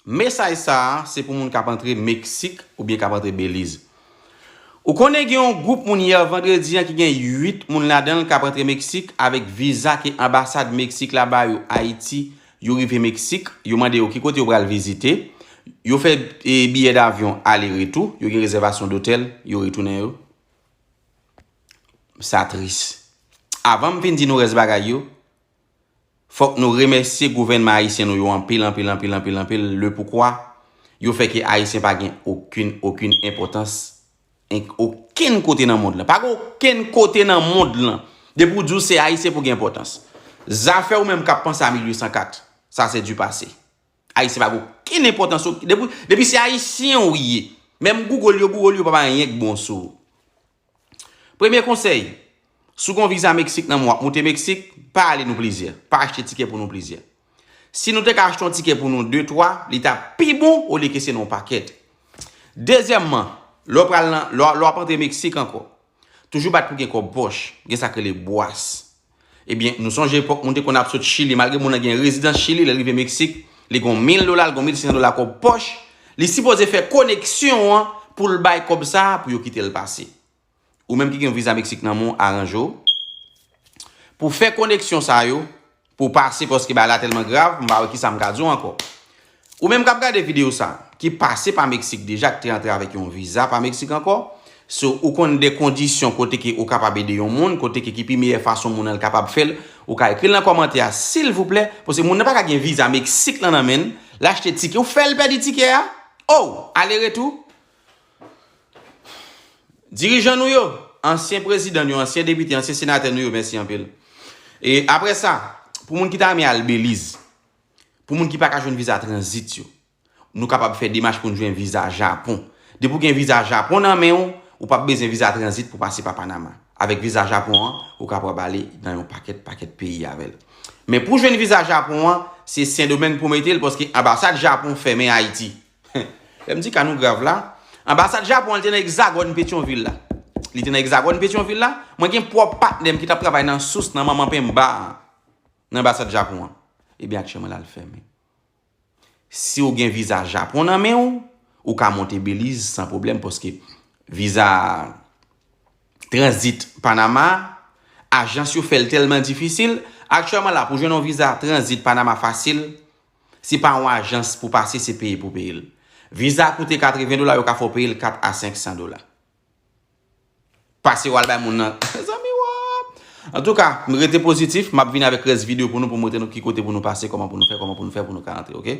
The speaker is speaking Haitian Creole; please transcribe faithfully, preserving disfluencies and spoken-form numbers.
Mesaj sa a, se pou moun k ap antre Meksik oubyen k ap antre Beliz. Ou konnen gen yon gwoup moun yè vandredi an ki gen uit moun ladan l k ap antre Meksik avèk viza ke anbasad Meksik la ba yo Ayiti. Yo rive Meksik, yo mande yo ki kote yo pral vizite. Yo fè e, biyè davyon ale retou, yo gen rezèvasyon dotèl, yo retounen yo. Sa tris. Avan m fin di nou rès bagay yo, fòk nou remèsye gouvènman ayisyen nou yo anpil, anpil, anpil, anpil, anpil. Le poukwa, yo fè ke ayisyen pa gen okenn, okenn enpòtans en- okenn kote nan mond lan. Pa gen okenn kote nan mond lan. Depi w di w se ayisyen pou gen enpòtans. Zafè ou menm k ap panse a mil uit san kat, sa se du passé. Ayisyen pa gen okenn enpòtans. Depi, depi se ayisyen ou ye, menm Google yo, Google yo pa ba anyen k bon sou ou. Premye konsèy, si w gen yon viza Meksik nan men w, w ap moute Meksik, pa ale nou plizyè. Pa achte tikè pou nou plizyè. Si nou te ka achte yon tikè pou nou de, twa, li t ap pi bon olye ke se nan yon pakèt. Dezyèmman, lè w pral nan, lè w, lè w ap antre Meksik ankò, toujou bat pou gen kòb pòch, gen sa k rele bwas. Ebyen, nou sonje epòk moun te konn ap sot Chili, malgre moun nan gen rezidans Chili, lè l rive Meksik, li gen yon mil dola, li gen yon mil senk san dola kòb pòch, li sipoze fè koneksyon an pou l bay kòb sa a pou yo kite l pase. Ou menm ki gen yon viza Meksik nan men w, aranje w pou fè koneksyon sa yo, pou w pase, paske bagay la tèlman grav, m pa wè kisa m ka di w ankò. Ou menm k ap gade videyo sa, ki pase pa Meksik deja, ki te antre avèk yon viza pa Meksik ankò, so ou konn de kondisyon kote ke ou kapab ede yon moun, kote ke ki pi meyè fason moun nan l kapab fè l, ou ka ekri l nan kòmantè a, silvouplè, paske moun nan pa ka gen viza Meksik lan nan men l, l achte tikè, ou fè l pèdi tikè a, oh, ale retou. Dirijan nou yo, ansyen prezidan nou yo, ansyen depite, ansyen senatè nou yo, mèsi anpil. E apre sa, pou moun ki ta renmen al Beliz, pou moun ki pa ka jwenn viza tranzit yo, nou kapab fè demach pou n jwenn viza Japon. Depi w gen viza Japon nan men w, ou p ap bezwen viza tranzit pou pase pa Panama. Avèk viza Japon an, ou kapab ale nan yon pakèt, pakèt peyi avè l. Men pou jwenn viza Japon an, se Sendomeng pou mete l, paske anbasad Japon fèmen Ayiti. Lè m di ka nou grav la, anbasad Japon an, li te nan Egzagòn Petyonvil la. Li te nan Egzagòn Petyonvil la. Mwen gen pwòp patnè m ki t ap travay nan Sous, nan Manman Penba an, nan anbasad Japon an. Ebyen, aktyèlman, l al fèmen. Si w gen viza Japon nan men w, ou ka monte Beliz san pwoblèm, paske viza tranzit Panama, ajans yo fè l tèlman difisil. Aktyèlman la, pou jwenn yon viza tranzit Panama fasil, se pa yon ajans pou pase, se peye pou peye l. Viza a koute katreven dola, yo ka fè w peye l kat a senk san dola. Pase w al bay moun nan. Mezanmi, wap! Antouka, m rete pozitif, m ap vin avèk rès videyo pou nou, pou montre nou ki kote pou nou pase, kòman pou nou fè, kòman pou nou fè pou nou ka antre, oke?